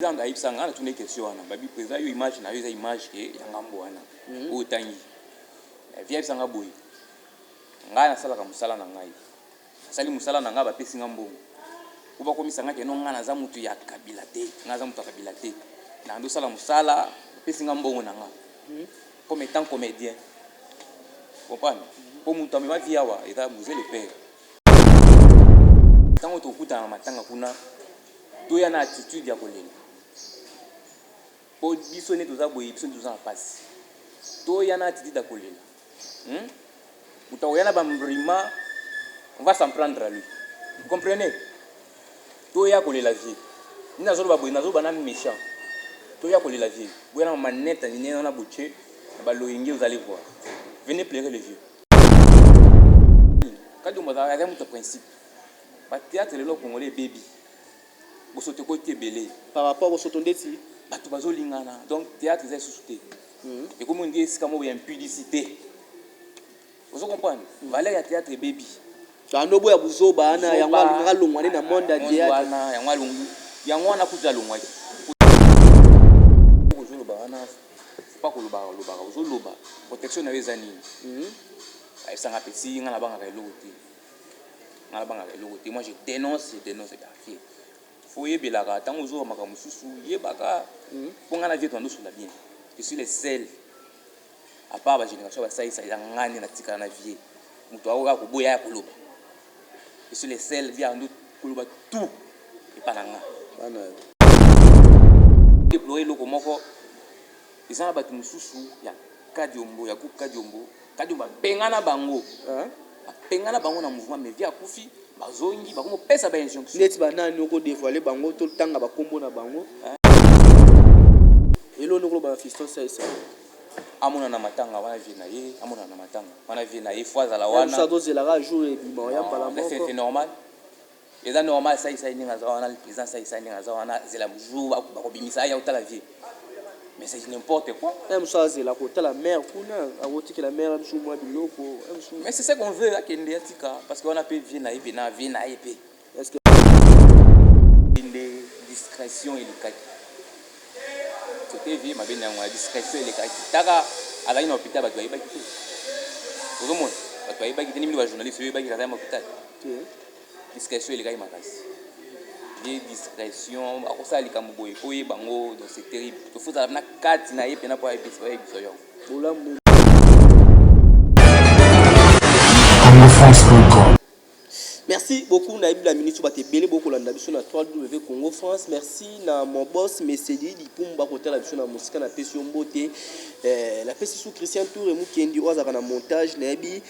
Président ayebisa nga, natuni question wana, babi président, yo image na yo eza image ke ya ngambo wana oyo otangi. Vieux ayebisa nga boye: ngai nasalaka mosala na ngai, nasali mosala na ngai, bapesi nga mbongo po bakomisa nga keno ngai naza motu ya Kabila te. Ngai naza motu ya Kabila te, na ndosala mosala, bapesi nga mbongo na nga comme étant comédien, comprendre? Mpo moto amema vieux awa eza Mzee le père. Ntango tokutana na matanga kuna, toya na attitude ya kolela, mpo biso nde toza boye, biso nde toza na mpasi. Toya na attitude ya kolela, Moto akoya na bambrima, on va s'en prendre à lui, vous comprenez? Toya kolela vieux. Nde nazoloba boye, nazoloba na méchant. Toya kolela vieux, boya na manete nini wana, botie na baloyenge, vous allez voir. Venez pleurer le vieux. Kadiombo azalaka moto ya principe. Bathéâtre lelo congolais ebebi, bosoto ekoti ebele. Par rapport bosoto ndeti? Bato bazolingana, donc théâtre eza lisusu te, ekomi nde esika moko ya impudicité, ozo comprendre? Valeur ya théâtre ebebi. Bando boya buzoba wana, yango alingaka longwa nde na monde ya théâtre. Wana yango alongwi, yango wana kutu alongwaki. Ozoloba wana pa kolobaka, olobaka, ozoloba protection na yo eza nini? Ayebisanga pesi nga nabangaka eloko te, nga nabangaka eloko te, moi je dénonce, je dénonce. Vieux, faut oyebelaka ntango ozoba makambo mosusu, yebaka mpo nga na vieux toandosola bien. Je suis le seul à part bagénération basalisa, eza nga nde natikala na vieux. Moto akoka koboya ya koloba, je suis le seul. Vieux ando koloba tout epa na nga. Déplorer eloko moko eza na bato mosusu ya Kadiombo, ya groupe Kadiombo. Kadiombo abengana bango, abengana bango na mouvement, mais vieux akufi, bazongi, bakomopesa bainjonction. Neti banani? Okodévoiler bango, totanga bakombo na bango? Eloko nde koloba na Fiston Saisa? Amona na matanga wana vieux na ye, amona na matanga wana vieux na ye, faut azala wana. Azozelaka jour ebima, oya mbala moko. C'est normal, eza normal. Asalisa ye ndenge aza wana, président asalisa ye ndenge aza wana, zela jour bakobimisa ye, otala vieux, mais c'est n'importe quoi. Ye mosu azela kotala mare kuna, akotikela mare biso mwa biloko. Mais c'est ce qu'on veut, akende, atika, parce que wana mpe vieux na ye, mpe na vieux na ye mpe. Est-ce que nde discrétion elekaki? Sote vieux mabe na yango ya discrétion elekaki. Taka azalaki na hôpital, bato bayebaki te. Ozomona, bato bayebaki te. Nini, bajournaliste oyebaki azalaki na hôpital? Discrétion elekaki makasi. Ye discrétion, akosala likambo boye po oyeba yango, donc c'est terrible. Tofozala na kati na ye mpena mpo ayebisa yango. Bolamu. congofrance.com. Merci beaucoup. Nayebi la minute bato ebele bokolanda biso na 3W Congo France. Merci na mon boss Mesedi Lipumba, kotala biso na mosika, napesi yo mbote. Napesi su Christian Tour Mukendi oyo azalaka na montage. Nayebi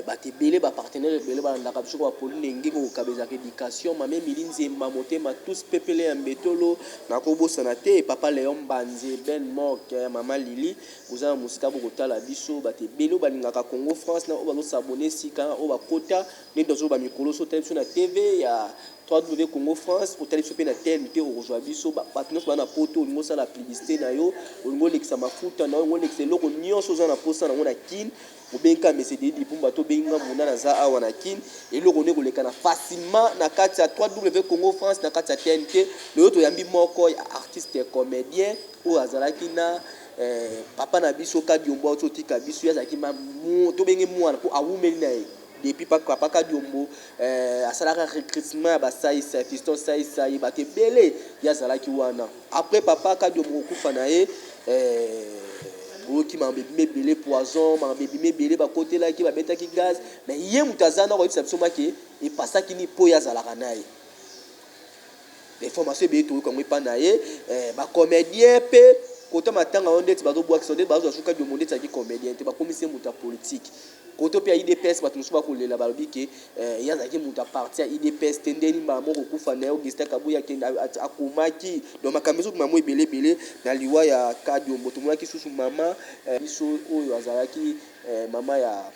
bato ebele, bapartenaire ebele balandaka biso, ko bapoline Ngenge, kokaba ezalaka éducation, mame Emili Nzemba, motema tous pepele ya mbetolo. Nakobosana te papa Léon Mbanze, Ben Mok, mama Lili, boza na mosika bokotala biso. Bato ebele oyo balingaka Congo France na oyo bazosabone sika, oyo bakota ndenge tozoloba mikolo so, otali biso na TV ya 3W Congo France, otali biso mpe na TNT, okozwa biso. Bato nyonso baa na Poto, olingi osala publicité na yo, olingi olekisa mafuta na yo, olingi olekisa eloko nyonso oza na posa nango na Kine, obengi Mesedi Lipumba to obengi nga Muna, naza awa na Kine. Eloko nde koleka na facilement na kati ya 3W Congo France, na kati ya TNT. Lelo toyambi moko ya artiste comédien oyo azalaki na papa na biso Kadiombo auti otika biso. Ye azalaki, tobenge mwana, mpo awumeli na ye depuis papa Kadiombo asalaka recrutement ya basaisa Fiston Saisai, bato ebele, ye azalaki wana. Après papa Kadiombo kokufa na ye, boyoki makambo ebimi ebele, poison, makambo ebimi ebele, bakotelaki, babetaki gaz. Mais ye moto aza na koyebisa biso make epasaki nini, mpo ye azalaka na ye. Information ebele toyoka yango epa na ye. Bacomédien mpe kota matanga oyo ndeti bazobwakisa, ndeti bazozwa suka Diomo, ndeti azalaki comédien te, bakomisi ye moto ya politique. Koto mpe ya UDPS, bato mosusu bakolela, balobi ke ye azalaki moto ya parti ya UDPS te, ndeni mbala moko kokufa na ye, Augustin Kabuya akende akomaki. Donc makambo ezokima mo ebele ebele na liwa ya Kadiombo. Tomonaki susu mama biso oyo azalaki mama ya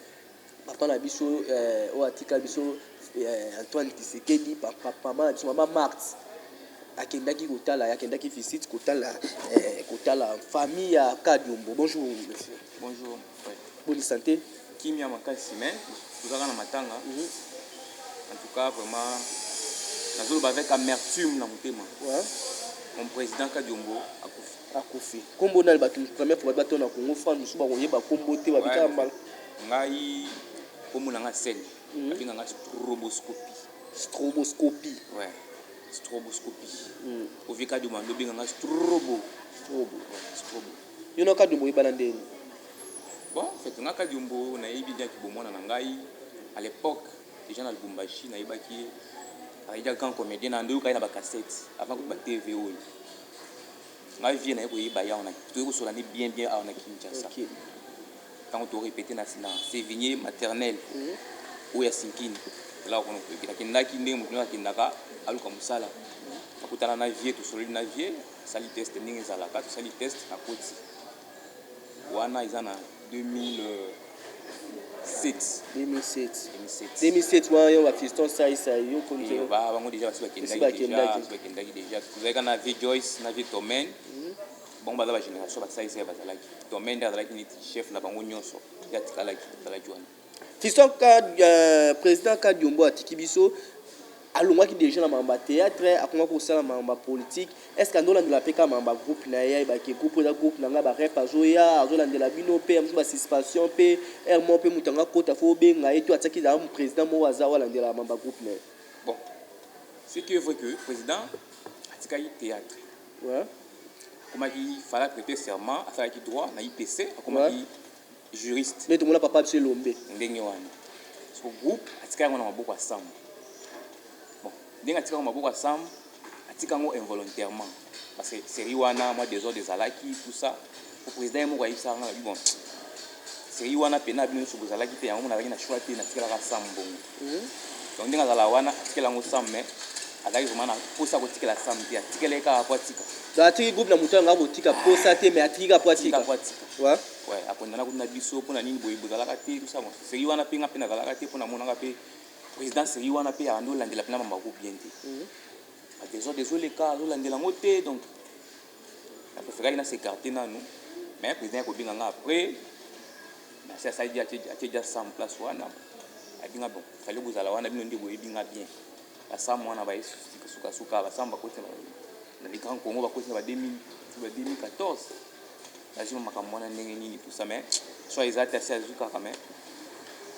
papa na biso oyo atika biso, Antoine Tshisekedi, mama na biso, mama Marthe, akendaki kotala, akendaki visite kotala famille ya Kadiombo. Bonjour monsieur. Bonjour. Boni santé? Kimia makasi, mais tozalaka na matanga. En tout cas, vraiment nazoloba avec amertume na motema. Mon président Kadiombo akufi. Akufi. Nkombo nani? Bato première fois bato na Congo France mosusu bakoyeba nkombo te, babikaka mbala. Ngai, nkombo na nga scène, babenganga Stroboscopie. Stroboscopie. Ouais, Stroboscopie. Ovi Kadiombo ando obenganga Strobo. Strobo. Ouais, Strobo. Yo na Kadiombo oyebana ndeni? Bon, en fait, nga Kadiombo nayebi diaki bomwana na ngai. À l'époque déjà na Lubumbashi nayebaki ye, azalaki grand comédien na ndoyoka ye na bacassette avant kutu batv oyo. Ngai vie naye koyeba ye awa, toyei kosola nde bien bien awa na Kinshasa. Ntango torépété na Sévigné maternelle oyo ya Sinkini, elaka kono nakendaki ndenge moto nyonso akendaka aluka mosala. Nakutana na vie, tosololi na vie, asali test ndenge ezalaka, tosali test, nakoti wana. Eza na 2007. 2007. 2007. 2007 wana yo bafiston saisai yo? Bango déjà basi bakendaki déjà, basi bakendaki déjà. Tozalaki na vie Joyce na vie Tomene. Bango baza bagénération basaisai, bazalaki. Tomene nde azalaki neti chef na bango nyonso, ye atikalaki, azalaki wana. Fiston ka, président Kadiombo atiki biso, alongwaki déjà na makambo ya théâtre, akomaki kosala makambo ya politique. Est ce que azolandela mpe kaka makambo ya groupe na ye? Ayebaki groupe eza groupe na ngai, barep azoya, azolandela bino mpe mosusu, basuspension mpe aire moko mpe moto anga akota, fo obenga ye to atiaki ezala président moko aza oyo alandela makambo ya groupe na ye? Bon, ce qui est vrai que président atikaki théâtre, akomaki, fallait prêter serment, asalaki droit na IPC, akomaki juriste. Nde tomona papa biso Elombe. Ndenge wana so groupe atika yango na maboko ya Sambo. Bon, ndenge atika yango maboko ya Sambo, atika yango involontairement parce que série wana mwa désordre ezalaki, tout ça. Po président ye moko ayebisaka nga, bon, série wana pena bino nyonso bozalaki te, yango nazalaki na choix te, natikelaka Sam bongo. Donc ndenge azala wana, atikela yango Sam, mais azalaki vraiment na mposa kotikela Sam te, atikelaki kaka po atika. Donc atiki groupe na moto yanga kotika posa te, mais atiki kaka po atika. Po atika. Ouais, akondana kuna biso mpona nini boye bozalaka te, tout ça. Bon, série wana mpe nga mpe nazalaka te, mpona monaka mpe président série wana mpe abandi olandela mpena mamako bien te, badésordre ezoleka, azolandela yango te. Donc napréféraki na s'écarter nanu, mais président ya kobenga nga après nasi asali, atie dia Sam place wana, abinga. Bon, fallait bozala wana, bino nde boyebi nga bien. Basam wana baye sukasuka, basam bakoti na les grands Congo, bakoti na ba 2014, bazwi makambo wana ndenge nini, tout ça. Mais soit eza te, asi azwi kaka, mais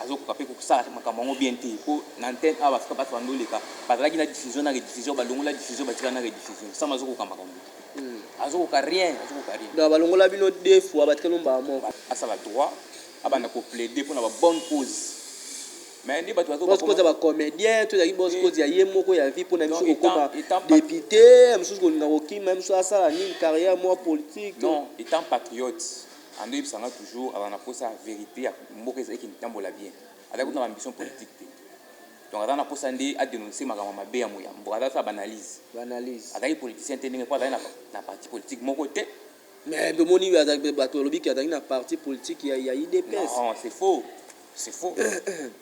azokoka mpe kosala makambo yango bien te, po na antenne awa bafika bato bandoleka, bazalaki na diffusion na rediffusion, balongola diffusion, batika na rediffusion. Sama azokoka makambo, azokoka rien, azokoka rien. Donc balongola bino deux fois, batikali mbala moko. Asala droit, abanda koplaider mpona babonne cause, mais nde bato bonne cause ya bacomédien to ezalaki bonne cause ya ye moko ya vie, mpona misu kokóma député, mosusu kolinga kokima, mosusu asala nini, carrière mwa politique? Non, étant patriote, ando oyebisanga toujours azala na mposa ya vérité ya mboka ezalaki tambola bien. Azalaki kuna baambition politique te, donc aza na mposa nde adénonce makambo mabe ya moyambo, aza sala baanalyse. Baanalyse. Azalaki politicien te, ndenge po azalaki na parti politique moko te. Mais tomoni bato balobiki azalaki na parti politique ya UDPS. Non, c'est faux, c'est faux,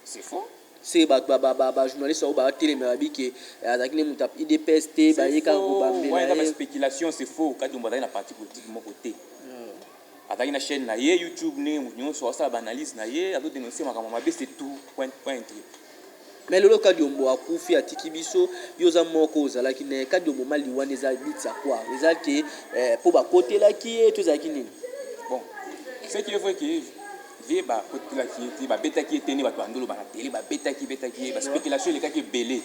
c'est faux. Se bato bajournaliste oyo batelemela babike azalaki nde moto ya UDPS te, baye kaka kobambela. Spéculation, c'est faux. Kadiombo azalaki na parti politique moko te. Azalaki na chaîne na ye YouTube, ndenge moto nyonso asala baanalyse na ye, azodénonce makambo mabe, c'est tout, point, point. Mais lelo Kadiombo akufi, atiki biso. Yo oza moko ozalaki na ye. Kadiombo mali wana eza biti ya kwa eza ke mpo bakotelaki ye to ezalaki nini? Bon, ce qui est vrai que vie bakotelaki ye te, babetaki ye te. Nde bato bandoloba na tele babetaki, betaki ye, baspéculation elekaki ebele.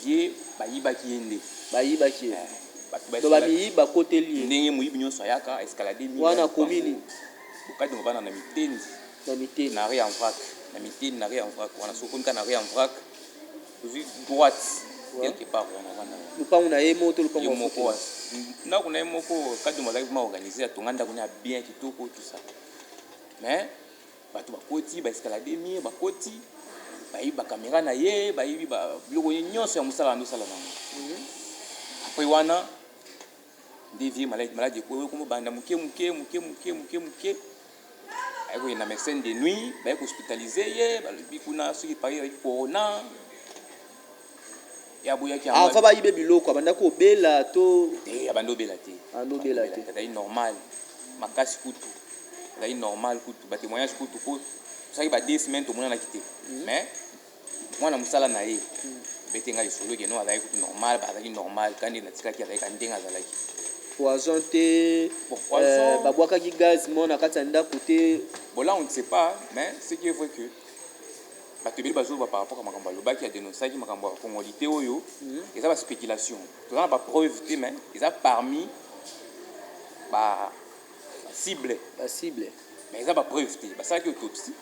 Vie bayibaki ye nde. Bayibaki ye. Donc bamiyi bakoteli ye. Ndenge moyibi nyonso ayaka escalade. Wana komi nini? Bokadi bana na Mitendi. Na Mitendi. Na rue en vrac, na Mitendi, na rue en vrac wana. Soki okomi na rue en vrac, ozwi droite quelque part wana wana. Lupango na ye moko to lupango? Ye moko, ndako na ye moko. Kadiombo azalaki vraiment organisé, atonga ndako na ya bien, kitoko, tout ça. Mais bato bakoti, baescalade mur, bakoti, bayibi bacaméra na ye, bayibi biloko ye nyonso ya mosala bandosala nango. Après wana nde vie maladie ekomobanda moke moke moke moke moke moke. Aye kokende na médecin de nuit, baye kohospitaliser ye, balobi kuna soki pari ezalaki corona ya boyaki. Avant bayibe biloko, abanda kobela to? Te, abandi obela te. Abandi obela te. Azali normal makasi kutu, azali normal kutu. Batémoignage kutu, po soki ba 2 semaines tomonanaki te, mais mwana mosala na ye. Bete ngai lisolo ke non, azalaki kutu normal, azalaki normal. Kandi natikaki, azalaki ka ndenge azalaki. Poison te? Bon, poison. Babwakaki gaz mo na kati ya ndako te? Bon, là on ne sait pas, mais ce qui est vrai que bato ebele bazoloba par rapport à makambo alobaki, adénonçaki makambo ya congolité oyo. Eza baspéculation, toza na bapreuve te, mais eza parmi ba cible. Bacible. Mais eza bapreuve te. Basalaki autopsie,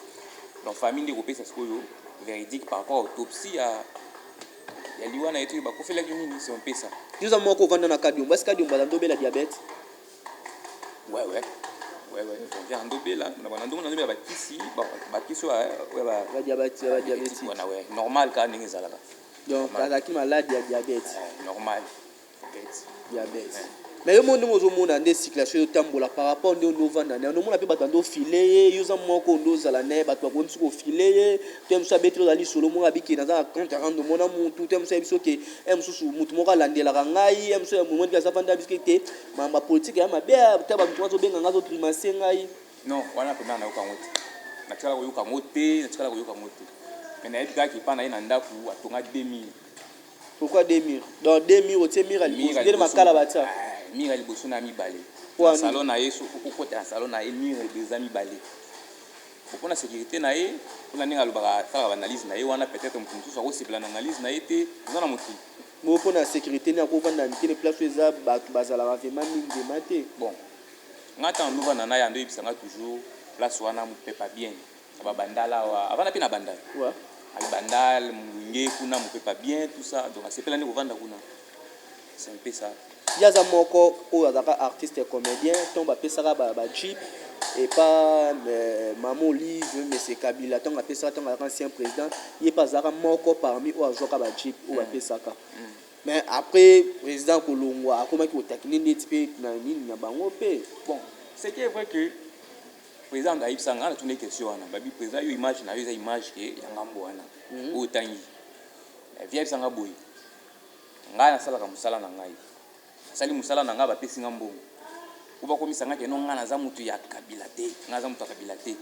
donc famille nde kopesa sikoyo véridique par rapport à autopsie ya liwa na ye, toyo bakofelaki nini, c'est un peu ça. Yo oza moko ovanda na Kadiombo. Esi Kadiombo aza ndobela diabète? Ouais, on vient ndobela na bana ndongo, nazobela bakisi, bon, bakisi oyo Badiabétique. Wana, ouais, normal kaka ndenge ezalaka. Donc azalaki malade ya diabète? Normal, diabète. Diabète. Mais yo mo ndenge ozomona nde circulation ezotambola par rapport nde ovanda na ye, omona mpe bato bando ofile ye. Yo oza moko nde ozala na ye, bato bakomi mosusu kofile ye to mosusu abeteli, ozala lisolo moko abiki naza na compte rendre, omona mutu to mosusu ayebi soki e mosusu mutu moko alandelaka ngai ye mosusu momoni aza vanda biso te, makambo ya politike ya mabe ta bamutu azobenga ngai, azogrimace ngai. Non, wana mpenza nayoka yango te, natikala koyoka yango te, natikala koyoka yango te. Mais nayebi kaka epa na ye na ndako atonga 2000. Pourquoi deux murs? Donc deux murs, otie mur ya liboso ndenge makala batia? Mur ya liboso na mibale. Po na salon na ye, soki okokota na salon na ye, mur eza mibale mpona sécurité na ye, mpona ndenge alobaka, asalaka baanalyse na ye wana. Peut-être moto mosusu akosepela na analyse na ye te, eza na mokili. Mo mpona sécurité nde akovanda ntene place oyo eza bato bazalaka vraiment mingi vraiment te? Bon, nga ntango novanda na ye, ando oyebisanga toujours place wana mopepa bien na babandala awa, avanda mpe na Bandala. Ayi Bandal, Molunge kuna, mopepa bien, tout ça. Donc asepela nde kovanda kuna, c'est un peu ça. Ye aza moko oyo azalaka artiste comédien. Ntongo bapesaka bajeep epa mama Olive, monsieur Kabila, ntango apesaka, ntango azalaka ancien président, ye mpe azalaka moko parmi oyo azwaka bajeep oyo bapesaka. Mais après président kolongwa, akomaki kotakine ndeti mpe na nini na bango mpe. Bon, ce qui est vrai que président ayebisa nga, natuni question wana, babi président, yo image na yo eza image ke ya ngambo wana oyo otangi vi. Ayebisanga boye: ngai nasalaka mosala na ngai, nasali mosala na ngai, bapesi nga mbongo po bakomisa nga keno ngai naza motu ya Kabila te, ngai naza motu ya Kabila te.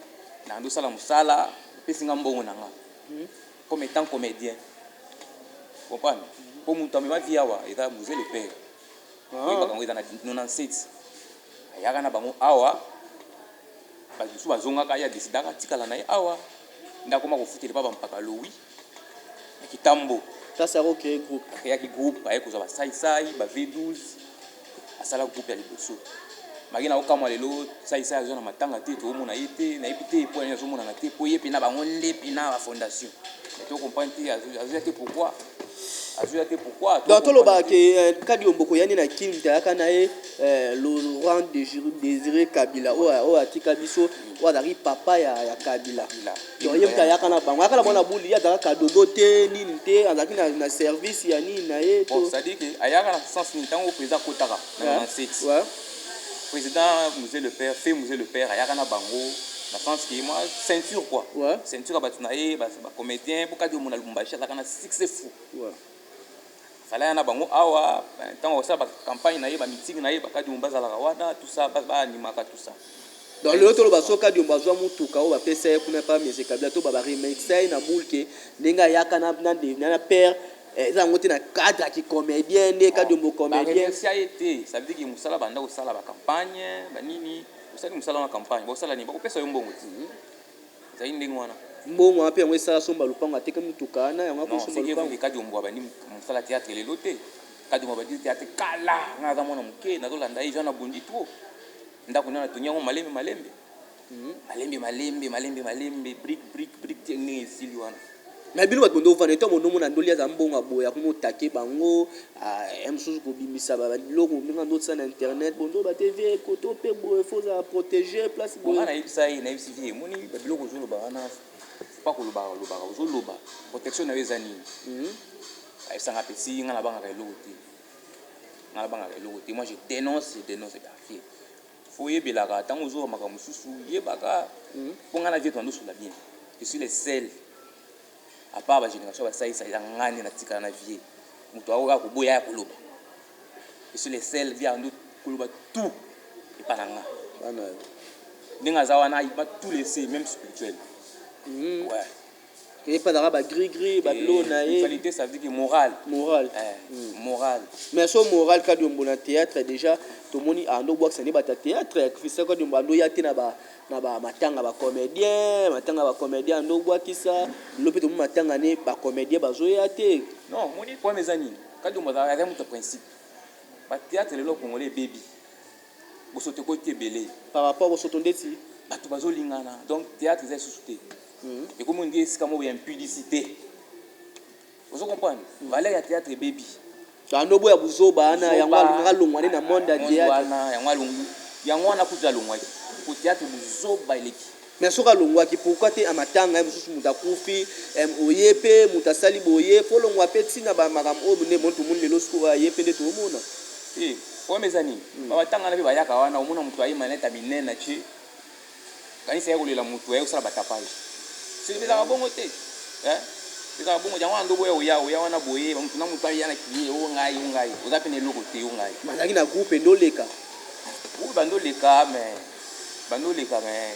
Nandi osala mosala, bapesi nga mbongo na nga comme étant comédien, comprendre? Mpo moto amema vi awa eza Mzee le père. Oyebaka yango, eza na 97 ayaka na bango awa. Bato mosusu bazongaka, ye adesidaka atikala na ye awa, nde akoma kofutela epa bampaka lowi na Kitambo. Place akocréer groupe. Akeyaki groupe, aye kozwa basaisai ba V12, asala groupe ya liboso. Maki na okamwa, lelo saisai azwa na matanga te, toomona ye te, nayebi te mpo nini azomonana te, mpo ye mpena bango nde mpena bafondation. Mais tocomprendre te, azoya te, pourquoi azoya te, pourquoi? Donc tolobaka ke Kadiombo koyani na Kini, tayaka na ye Laurent Désiré Kabila oyo atika biso, oyo azalaki papa ya Kabila. Donc ye moto ayaka na bango, ayaka na bango na buli. Ye azalaka kadogo te, nini te, azalaki na service ya nini na ye. Bon, c'est-à-dire que ayaka na sens nini? Ntango président akotaka na 97, président Mzee le père, fait Mzee le père, ayaka na bango na sens ke moi ceinture quoi, ceinture ya bato na ye bacomédien, mpo kadi omona Lubumbashi azalaka na succès fou. Fallait aya na bango awa ntango kosala bacampagne na ye, bameeting na ye, bakadi mo bazalaka wana, tout ça, baanimaka tout ça. Donc lelo toloba so Kadiombo azwa mutuka oyo bapesa ye kuna pa monsieur Kabila, to baremercia ye na boule ke ndenge ayaka na père, eza yango te na cadre ya kicomédien nde Kadiombo comédien. Baremercia ye te, ça veut dire ke mosala banda kosala bacampagne banini, osali mosala wana, campagne bosala nini, bakopesa yo mbongo te, ezali ndenge wana. Mbongo wana mpe yango esala somba lupango, ateka mutuka wana yango akosomba lupango. Kadiombo abandi mosala théâtre lelo te. Kadiombo abandi théâtre kala. Nga aza mwana moke, nazolanda ye, jean abundi trop ndako nde natongi yango malembe malembe, malembe malembe, malembe malembe, brique brique brique, ti ndenge esili wana. Mais bino bato bondo ovanda eto bondomona ndoli aza mbongo aboye, akomi otake bango ya mosusu kobimisa biloko ndenge ndotisa na internet, bondo batv koto mpe boye, faut ozala protégé place. Boye nayebisa ye, nayebisi vie, emoni babiloko ozoloba wana, pa kolobaka olobaka, ozoloba, protection na yo eza nini? Ayebisanga pesi nga nabangaka eloko te, nga nabangaka eloko te, moi je dénonce, je dénonce. Bafie faut oyebelaka ntango ozoba makambo mosusu, yebaka mpo nga na vie toandosola bien. Je suis le seul à part bagénération basalisa, eza nga nde natikala na vie. Moto akoka koboya ya koloba, je suis le seul vie ando koloba tout epa na nga. Ndenge aza wana, il va tout laisser, même spirituel. Ouais. Ye mpe azalaka bagris-gris, babilo na ye. Spiritualité, ça veut dire que moral. Moral. Moral. Mais so moral, Kadiombo na théâtre déjà tomoni ando bwakisa nde bato ya théâtre. Fiston Kadiombo ando ya te na ba matanga bacomédien, matanga bacomédien ando bwakisa. Lelo mpe tomoni matanga ne bacomédien bazoya te. Non, moni, problème eza nini? Kadiombo azalaka, aza moto ya principe. Bathéâtre lelo congolais ebebi, bosoto ekoti ebele. Par rapport bosoto ndeti? Bato bazolingana, donc théâtre eza lisusu te. Ekomi nde esika moko ya impudicité, ozo comprendre? Valeur ya théâtre ebebi. Ando boya buzoba wana, yango alingaka alongwa nde na monde ya théâtre. Wana yango alongwi, yango wana kutu alongwaki po théâtre buzoba eleki. Mais soki alongwaki, pourquoi te amatanga ye mosusu moto akufi, oye mpe moto asali boye, fo olongwa mpe ntina bamakambo oyo nde moni tomoni lelo sikoyo aye mpe nde toomona. Te, problème eza nini? Bamatanga wana mpe bayaka wana, omona moto aye manete ya minene atie, kanisa ye kolela, moto aye kosala batapage. Soki ezalaka bongo te, ezalaka bongo. Yango wana ndobo ya oya oya wana boye, moto na moto aya na kiye o ngai, o ngai oza mpe na eloko te, o ngai. Bazalaki na groupe nde oleka. Oyo bandoleka, mais bandoleka, mais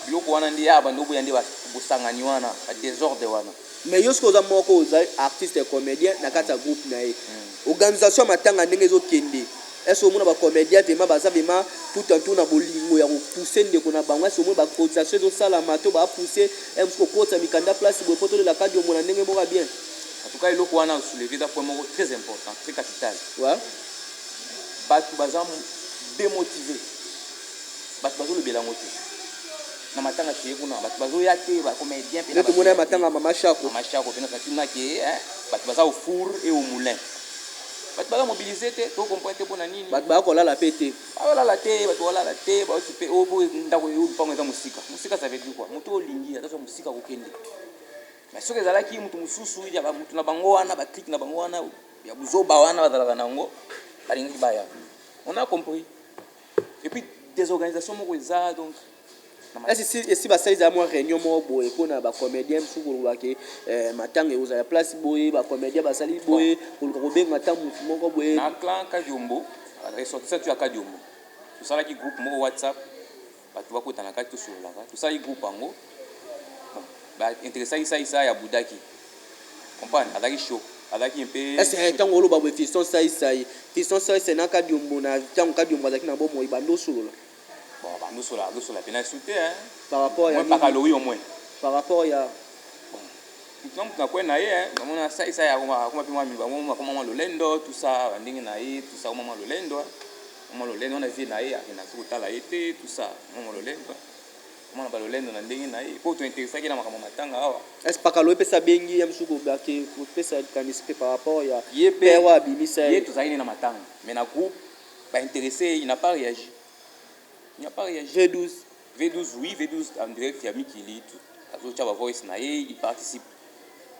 biloko wana nde ya bando boya nde bosangani wana, badésordre wana. Mais yo soki oza moko, oza artiste comédien na kati ya groupe na ye, organisation ya matanga ndenge ezokende, est-ce omona bacomédien vraiment baza vraiment tout en tout na bolingo ya kopousse ndeko na bango? Est-ce omona bacotisation ezosalama to bapousse mosusu kokotisa mikanda place boye po tolela Kadiombo na ndenge moko ya bien? En tout cas, eloko wana soulevé eza point moko très important, très capital. Bato baza démotivé, bato bazolobela yango te. Na matanga keye kuna, bato bazoya te, bacomédien. Mpe tomona ya matanga Mama Shako. Mama Shako mpe nasatina ke bato baza au four et au moulin, bato baza mobilisé te. Tocomprendre te mpona nini. Bato baya kolala mpe te. Baolala te, bato balala te, bauti mpe oyo ndako oyo lupango eza mosika mosika. Ça veut dire quoi? Moto olingi ata so mosika kokende, mais soki ezalaki moto mosusu ya moto na bango wana, baclique na bango wana ya buzoba wana bazalaka na yango, balingaki baya. On a compris. Et puis désorganisation moko eza donc. Esi esi basali ezala mwa réunion moko boye mpona bacomédien mosusu kolobake matanga ekozala place boye, bacomédien basali boye, koluka kobenga ata motu moko boye? Na clan Kadiombo, ressortissant tu ya Kadiombo, tosalaki groupe moko WhatsApp, bato bakota na kati, tosololaka. Tosalaki groupe yango, bainteresaki Saisa ya Budaki, comprendre, azalaki chaud, azalaki mpe. Est ntango oloba boye Fiston Saisai, Fiston Saisai na Kadiombo, na ntango Kadiombo azalaki na bomoi, bando osolola? Bon, bandosola, azosola mpena su te. Par rapport ya? Pakalowi au moins. Par rapport ya? Motu na motu na kwe na ye. Namona Saisai akoma mpe mwa bango, akoma mwa lolendo, tout ça, bandenge na ye, tout ça, akoma mwa lolendo, mwa lolendo wana. Vie na ye akenda so kotala ye te, tout ça, mwa lolendo, omona balolendo na ndenge na ye, mpo tointeresaki na makambo matanga awa. Est pakalo epesa abengi ye mosusu kobake kopesa likanisi mpe par rapport ya ye mpe oyo abimisa? Ye tozalaki ne na matanga, mais na groupe baintéressé, il n'a pas réagi, il n'a pas réagi. V12? V12, oui, V12 en direct ya mikili, azotia bavoice na ye, il participe.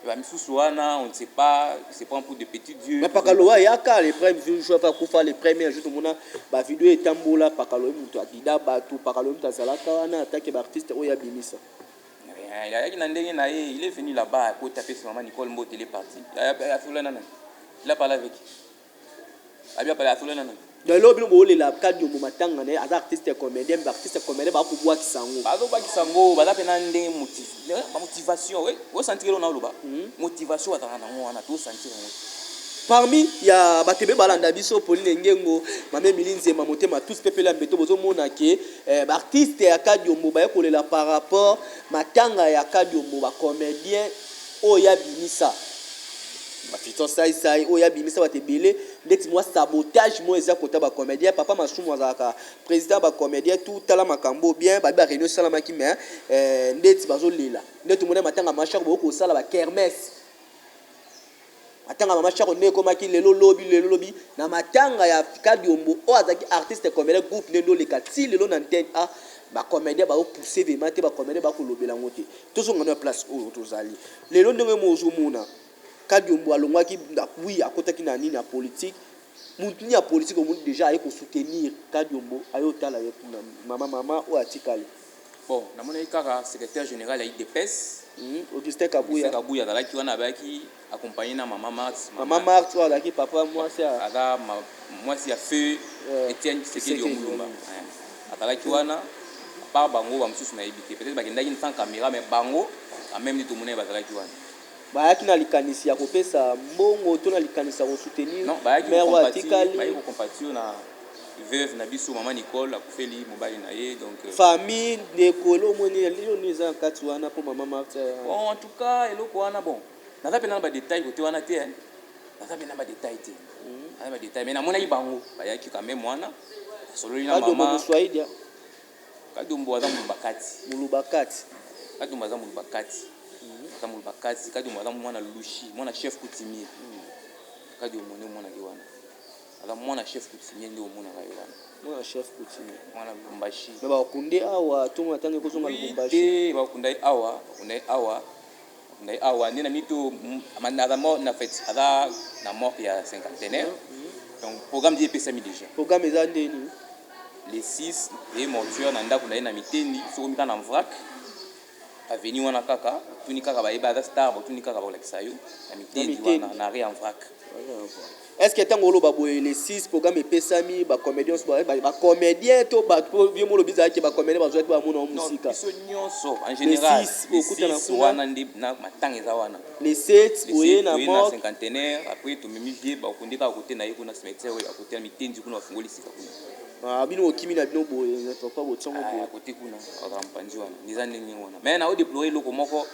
Bamisusu wana, on ne sait pas, c'est pas pour de petits dieux. Mais pakalo ayaka le premier jour akufa, le premier jour tomona bavideo etambola, pakalo ye moto adida bato, pakalo ye moto azalaka wana atake baartiste oyo abimisa. Ayaki na ndenge na ye, il est venu là-bas, akota, apesi mama Nicole mbote, il est parti. Asola nana, il a parlé avec abi, apale, asola nana. Donc eloko bino boolela Kadiombo matanga na ye, aza artiste comédien, baartiste comédien bakobwakisa yango. Bazobwakisa yango, baza mpena ndenge bamotivation osentir eloko na oloba, motivation bazalaka nango wana, tosentir yango. Parmi ya bato ebe balanda biso, Pauline Ngengo, Mame Emili Nzemba, motema tous pepele ya mbeto, bozomona ke baartiste ya Kadiombo baye kolela par rapport matanga ya Kadiombo, bacomédien oyo abimisa, bafiston Saisai oyo abimisa bato ebele, ndeti mwa sabotage moko eza kota bacomédien. Papa Masumu azalaka président bacomédien, tout tala makambo bien, babi baréunion esalamaki, mais ndeti bazolela nde tomoni matanga machako bokoki kosala bakermesse. Matanga Mama Chako nde ekomaki lelo lobi, lelo lobi na matanga ya Kadiombo oyo azalaki artiste comédien, groupe nde ndoleka ti lelo na antenne a bacomédien baopousse vraiment te, bacomédien bakolobela yango te. Tozonga na place oyo tozali lelo, ndenge mo ozomona Kadiombo alongwaki, wi, akotaki na nini ya politique, mutu nini ya politique omoni déjà aye kosoutenir Kadiombo, aye otala ye kuna mama, mama oyo atikali? Bon, namonaki kaka secrétaire général ya UDPS. Augustin Kabuya. Kabuya azalaki wana, abaki accompagné na mama Marthe. Mama Marthe oyo azalaki papa mwasi. Aza mwasi ya feu Etienne Tshisekedi wa Mulumba. Azalaki wana. Part bango, bamosusu nayebi te, peut-être bakendaki sans caméra, mais bango Quand même nde tomonaki bazalaki wana. Bayaki na likanisi ya kopesa mbongo to na likanisi ya kosoutenir Non, bayaki mère oyo kocompatir, atikali? Bayaki kocompatir na veuve na biso, mama Nicole, akufeli mobali na ye, donc Famille, ndeko, eloko moni eloko nini eza na kati wana mpo mama Marthe? Bon, en tout cas, eloko wana, bon, naza mpe na badétail kote wana te, hein. Naza mpe na badétail te, naza badétail, mais namonaki bango bayaki quand même wana, basololi na Kadiombo mama. Moswahili? Kadiombo aza moluba kati. Moluba kati. Kadiombo aza moluba kati, aza moluba kati. Kadiombo aza mwana Lushi, mwana chef coutumier. Kadiombo nde omonaki wana aza mwana chef coutumier, nde omonaka ye wana. Mwana chef coutumier. Mwana Lubumbashi. Me bakunde awa to ntango ekozonga Lubumbashi? Te, bakunda ye awa, bakunda ye awa, bakunda ye awa nde na mito. Aza mort na fait, aza na morgue ya Cinquantenaire, donc programme nde epesami déjà. Programme eza ndeni? Le 6 ye mortuaire na ndako na ye na Mitendi. Soki omika na Vrac avenue wana kaka, tuni kaka, bayeba aza star, batuni kaka, bakolakisa yo na Mitendi. Mitendi. Wana na rue en Vrac. Est ce que ntango oloba boye, le 6 programme epesami, bacomédien, bacomédien to bato, po vie molobi ezalaki bacomédien bazwaki bamona o Non, mosika? Biso nyonso en général. 6 Le okutana 6 kuna. Wana nde na matanga eza wana. Le 7 Le boye 7 na toye na morgue. Cinquantenaire, après tomemi vie, bakundi kaka kote na ye kuna, cimetière oyo akote na Mitendi kuna, bafungoli sika kuna. Ah, bino okimi na bino boye, papa, botiango Ah, boye. Akote kuna azala mopanzi wana, eza ndenge wana. Mais na odéplore eloko moko,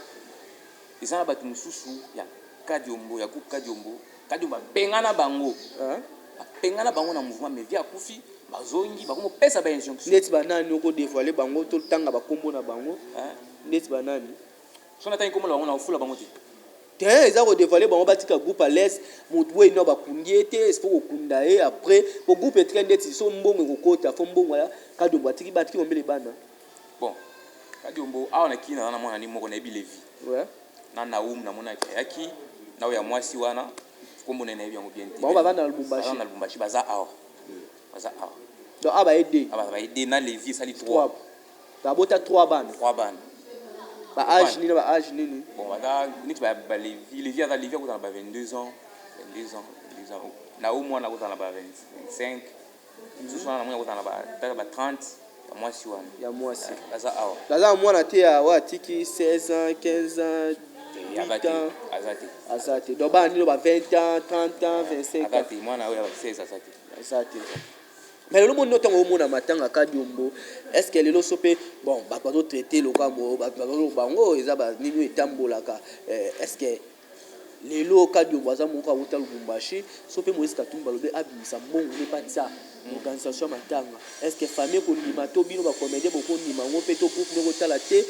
eza na bato mosusu ya Kadiombo, ya groupe Kadiombo. Kadiombo abengana bango. Hein? Abengana bango na mouvement, mais vie akufi, bazongi, bakomopesa bainjonction. Neti banani? Okodévoile bango, totanga bakombo na bango? Hein? Neti banani? So natangi komona bango, na kofula bango te. Te, eza kodévoile bango, batika groupe à l'aise. Motu boye no bakundi ye te, faut kokunda ye après po groupe etika ndeti so mbongo ekokota, fo mbongo ya Kadiombo atiki, batiki mombele bana. Bon, Kadiombo awa na kini naza na mwana ni moko, nayebi Levi na Naum, namonaki ayaki na oyo ya mwasi wana, kombo na ye nayebi yango bien te. Bango bavanda na Lubumbashi? Baza na Lubumbashi, baza awa, baza awa. Donc awa baye Awa baye na Levi, esali 3. 3. Babota 3 bana? 3 bana. Ba age nini, ba age nini? Bon, baza neti balevi. Levi aza, Levi akozala na ba 22 ans, 22 ans, 22 ans. Naum wana akozala na ba 25. Mosusu wana namoni akozala na ba tata ba 30, ya mwasi wana. Ya mwasi. Baza awa. Aza na mwana te ya oyo atiki 16 ans, 15 ans? Aza 8 te. ans? Aza te. Aza te. Donc bana nino ba 20 ans, 30 ans, 25 Aza ans? te, mwana oyo ya ba 16 aza te. Aza te. Mais lelo moni ntango omona matanga Kadiombo, est ce que lelo so mpe, bon, bato bazotraite lokambo, bato bazoloba bango eza banini oyo etambolaka, est ce que lelo Kadiombo aza moko awuta Lubumbashi, so mpe Moïse Katumbi alobi abimisa mbongo nde batia organisation ya matanga, est ce que famille ekondima to bino bacomédien bokondima yango mpe to groupe nde kotala te,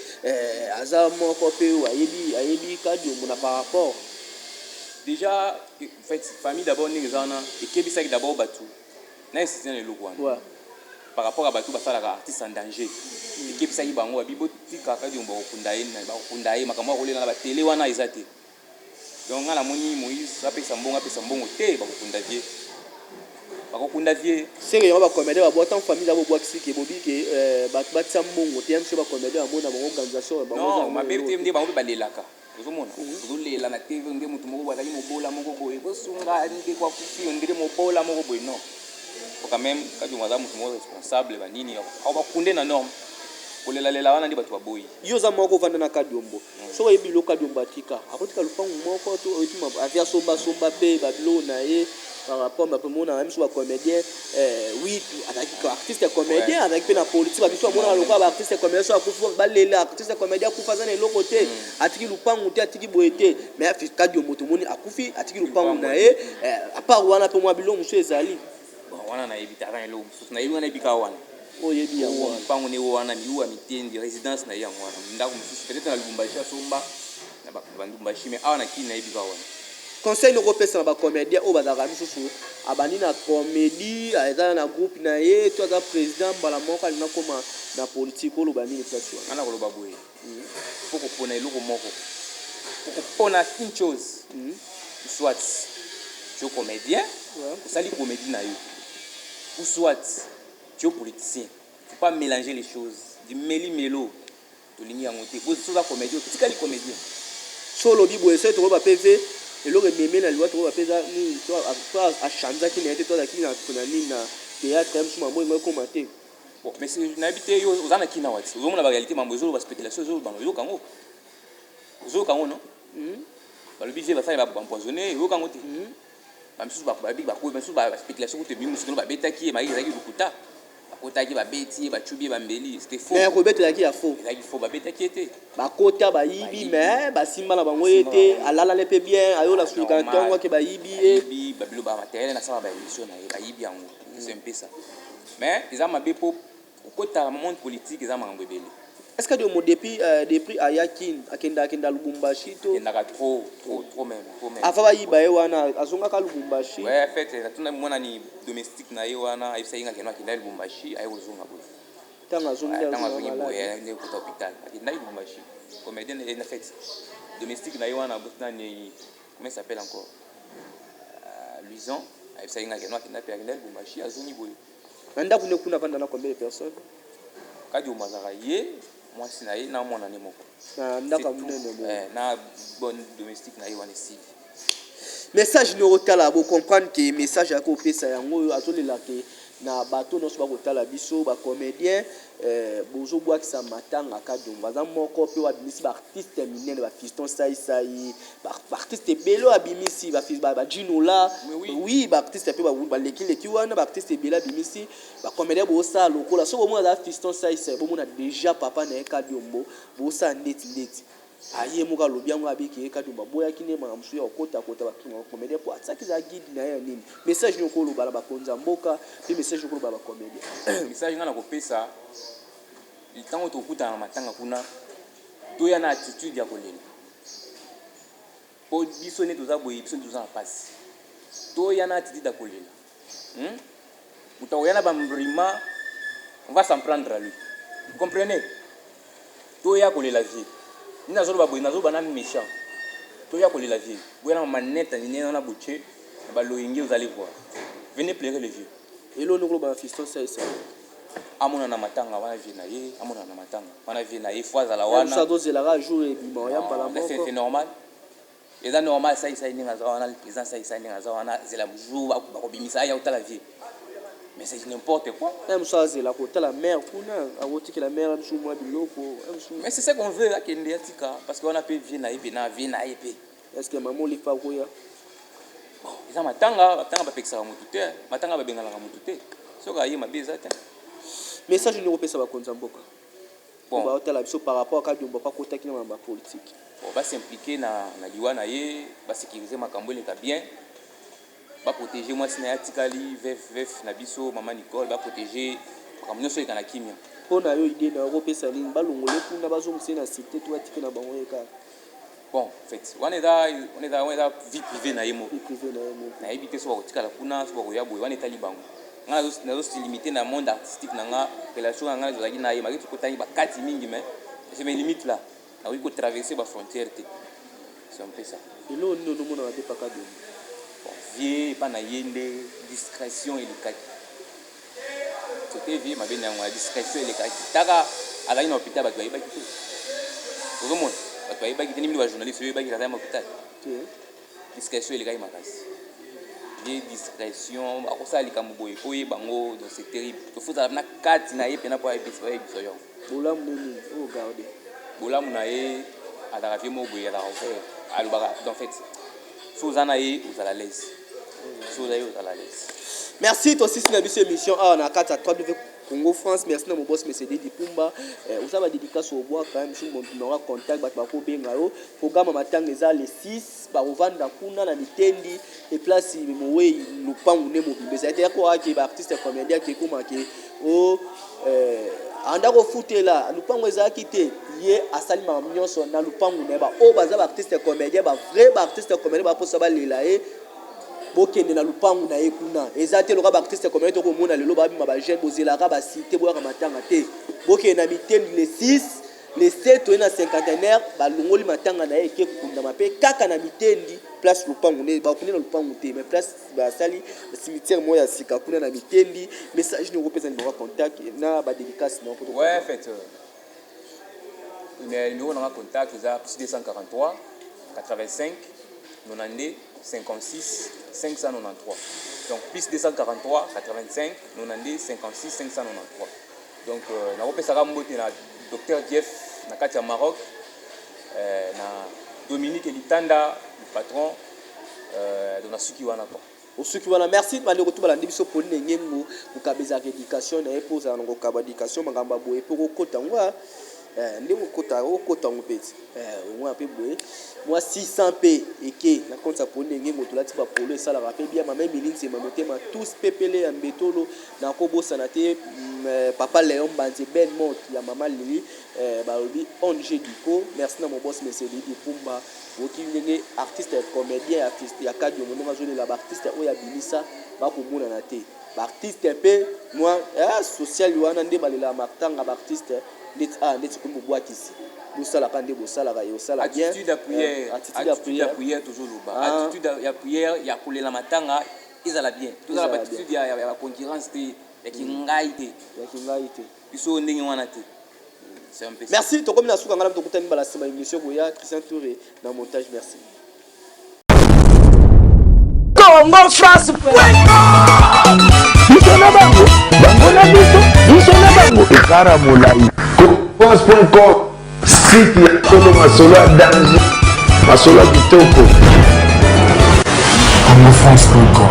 aza moko mpe oyo ayebi Kadiombo na par rapport? Déjà, en fait, famille d'abord, ndenge eza wana, ekebisaki d'abord bato na insiste na eloko wana par rapport à bato basalaka artiste en danger. Ekebisaki bango, babi botika Kadiombo, bakokunda ye, bakokunda ye, makambo ya kolela na batele wana eza te. Donc nga namoni Moïse apesa mbongo, apesa mbongo te, bakokunda vie, bakokunda vie. Seke yango bacomédien babwata famille eza bobwakisi ke bobi ke bato batia mbongo te, ya miso bacomédien bamona bango organisation bango. Non, mabe te, nde bango mpe balelaka. Ozomona ozolela na TV nde motu moko boye azali mobola moko boye, bosunga ndeko akufi, ondire mobola moko boye. Non, faut quand même, Kadiombo aza motu moko responsable, banini ao bakunde na norme, kolelalela wana nde bato baboyi. Yo oza moko ovanda na Kadiombo, soki oyebi biloko Kadiombo atika, akotika lupangu moko to oyebi avi asombasomba mpe babiloko na ye par rapport bapemona na biso bacomédien? Oui, azalaki artiste comédien, azalaki mpe na politique. Babiso bamonaka lokola baartiste comédien so akufi, balela artiste comédien akufa, aza na eloko te, atiki lupangu te, atiki boye te. Mais Kadiombo tomoni akufi, atiki lupangu na ye. À part wana mpe mwa biloko mosusu ezali? Bon, wana nayebi te, aza na eloko mosusu, nayebi wana, yebi kaka wana. Oyebi yango wana? Mpango ne wana, miwa Mitendi, résidence na ye yango wana. Ndako mosusu peut-être na Lubumbashi, asomba na Lubumbashi, mais awa na Kini nayebi kaka wana. Conseil noko opesa na bacomédien oyo bazalaka misusu, abandi na comédie, aza na groupe na ye to aza président, mbala moko alinga koma na politique, oloba nini place wana? Nga na koloba boye: faut kopona eloko moko, faut kopona une chose. Soit tu es comédien, osali comédie na yo, ou soit tu es politicien. Faut pas mélanger les choses du meli melo, tolingi yango te. So oza comédien, otikali comédien. So olobi boye, soki tokoyeba mpe ve eloko ememe na liwa, tokoyeba mpe eza nini to achangeaki na ye te, to azalaki na nini na théâtre ya mosusu, mambo ekoma te. Bon, mais nayebi te, yo oza na kina wati, ozomona baréalité, mambo ezoloba, spéculation ezoloba, oyoka yango. Ozoyoka yango, no? Balobi vieux basali baempoisonné, oyoka yango te? Bamisusu babi bakoyi, bamisusu baspéculation kutu ebimi mosusu babetaki ye, mayiki ezalaki lokuta, bakotaki, babeti ye, bacubi ye bambeli, c'était faux. Mais kobetelaki ya faux. Ezalaki faux, babetaki ye te. Bakota, bayibi, mais basimba na bango ye te, alalale mpe bien, ayola sulika na ntongo ake bayibi ye. Bayibi babilo, bamatériel nasala baémission na ye, bayibi yango. C'est un peu ça, mais eza mabe mpo kokota monde politique eza makambo ebele. Est ce que Diomo depuis ayaki, akenda akenda Lubumbashi to? Akendaka trop, trop, trop même, trop même. Avant bayiba ye wana, azongaka Lubumbashi? Ouais, en fait, natuna mwanani domestique na ye wana, ayebisaki nga keno akenda Lubumbashi, aye kozonga boye. Ntango azongi? Ntango azongi boye nde kota hôpital. Akendaki Lubumbashi, comédien. En fait, domestique na ye wana, nani, comment il s'appelle encore, Luison, ayebisaki nga keno akenda mpe, akenda Lubumbashi, azongi boye. Na ndako nde kuna avanda na combien de personnes? Kadi omo azalaka ye, mwasi na ye na mwana ne moko. Na ndako ya monene boye? Na bonne domestique na ye wana, esili. Message nini okotala, bocomprendre ke message ayaki kopesa yango oyo azolela ke na bato nyonso bakotala biso, bacomédien, bozobwakisa matanga. Kadiongo aza moko mpe oyo abimisi baartiste minene, bafiston saisai, baartiste ebele oyo abimisi, bajinola. Oui, baartiste mpe balekileki wana, baartiste ebele abimisi. Bacomédien, bosala lokola soki bomona aza fiston saisai, bomona déjà papa na ye Kadiombo, bosala ndeti ndeti aye moko alobi yango, abiki ye Kadiombo aboyaki nde makambo mosusu ya kokota kota bacomédien mpo atiaki eza guide na ye ya nini. Message nini okoloba na bakonzi ya mboka mpe message okoloba na bacomédien? Message ngai na kopesa, ntango tokutana na matanga kuna, toya na attitude ya kolela, mpo biso nde toza boye, biso nde toza na mpasi. Toya na attitude ya kolela, Moto akoya na bambrima, on va s'en prendre à lui, vous comprenez? Toya kolela vieux. Nini nazoloba boye, nazoloba na méchant. Toya kolela vieux, boya na manete nini wana botie na baloyenge, vous allez voir, venez pleurer le vieux. Eloni okoloba na fiston saisa? Amona na matanga wana vieux na ye, amona na matanga wana vieux na ye, fo azala wana. Azozelaka jour ebima oya mbala moko. C'est normal, eza normal. Saisai ndenge aza wana, président Saisai ndenge aza wana, zela jour bakobimisa, aya otala vieux, mais c'est n'importe quoi. Ye mosu azela kotala mare kuna, akotikela mare biso mwa biloko. Mais c'est ce qu'on veut, akende, atika, parce que wana mpe vieux na ye, mpe na vieux na ye mpe. Est ce que mama Olifa akoya? Bon, eza matanga, matanga bapekisaka motu te, matanga babenganaka motu te. Soki aye, mabe eza te. Message nini okopesa bakonzi ya mboka? Bon. Baotala biso par rapport Kadiombo mpo akotaki na makambo ya politique. Bon, bas'impliquer na liwa na ye, basécuriser makambo eleka bien, baprotéger mwasi na ye atikali veuve na biso, mama Nicole, baprotéger makambo nyonso eleka na kimia. Mpo na yo, idée na yo, okopesa nini? Balongole kuna, bazongisa ye na cité to batike na bango ye kaka? Bon, en fait, wana eza vie privée na ye moko. Vie privée na ye moko. Nayebi te so bakotikala kuna, so bakoya boye, wana etali bango. Nga nazosi limité na monde artistique na nga, relation na nga ezalaki na ye maki, tokotani bakati mingi, mais je me limite là, nakoki kotraverser bafrontière te, c'est un peu ça. Eloko nini onomona mabe paka Diombo? Bon, vieux, epa na ye nde discrétion elekaki. Sote vieux mabe na yango ya discrétion elekaki. Taka azalaki na hôpital, bato bayebaki te. Ozomona, bato bayebaki te. Nini, bajournaliste oyo oyebaki azalaki na hôpital? Te. Discrétion elekaki makasi. Ye discrétion, akosala likambo boye po oyeba yango, donc c'est terrible. Tofozala na kati na ye mpena mpo ayebisa yango. Bolamu nde nini oyo garde? Bolamu na ye, azalaka vieux moko boye, azalaka ouvert, alobaka. Donc en fait, so oza na ye, ozala l'aise, so oza ye, ozala l'aise. Merci. Tosisi na biso émission awa na kati ya 3W Congo France. Merci na mobosi Mesede Dipumba. Oza badédicace obwaka misu numéro ya contact, bato bakobenga yo. Programme ya matanga eza le 6, bakovanda kuna na Mitendi, eplace mowei lopangu nde mobimba ezali te. Yakoake baartiste comédien ake ekomake o anda kofutela lupango ezalaki te. Ye asali makambo nyonso na lupangu na ye. Baoyo baza baartiste comédien, bavrai baartiste comédien, baposa balela ye, bokende na lupangu na ye kuna. Eza te loka baartiste comédien tokomona lelo babima bajeune, bozelaka basite, boyaka matanga te. Bokende na Mitendi le 6, le 7 oye na cinquantenaire, balongoli matanga na ye, eke kokundama mpe kaka na Mitendi, place lupangu nde bakundi na lupangu te, mais place basali cimetière moko ya sika kuna na Mitendi. Message nini okopesa, numéro ya contact na badédicace na? Ouais, en fait, numéro nanga contact eza plus 243 85 92 56 593. Donc plus 243 85 92 56 593. Donc nakopesaka mbote na docteur Jeff na kati ya Maroc. Na Dominique Litanda, le patron, donc nasuki wana quoi. Osuki wana. Merci bandeko to balandi biso. Pauline Ngengo, kokaba ezalaka éducation na ye, mpo ozala na kokaba éducation, makambo ya boye mpo kokota ngo ndenge okota, okota yango mpe ti omona mpe boye mwa 600 mpe eke na compte ya Pauline Ngengo. Tolati bapolo, esalaka mpe bia. Mama Emili Nzema, motema tous pepele ya mbetolo, nakobosana te papa Léon Mbanze, Ben Mot ya mama Lili, balobi ONG Diko. Merci na mobos Monsieur Didi Pumba. Oki ndenge artiste comédien, artiste ya Kadiongo, ndenge azolela baartiste oyo abimisa, bakomonana te. Baartiste mpe mwa social wana nde balelaka matanga. Baartiste ndeti ndeti komi bobwakisi, bosalaka nde bosalaka ye osala bien. Attitude ya prière. Attitude ya prière prière, tozoloba attitude ya prière ya kolela matanga ezala bien. Tozala battitude ya baconcurrence te, ya kingai te. Ya kingai te. Biso ndenge wana te. Merci, tokomi na suka. Ngana tokutani mbala nsima, émission koya. Christian Touré na montage, merci. Congo France. Biso na bango, bango na biso, biso na bango, ekara molai. France.com, site ya solo, masolo ya danger, masolo ya kitoko. Congofrance.com.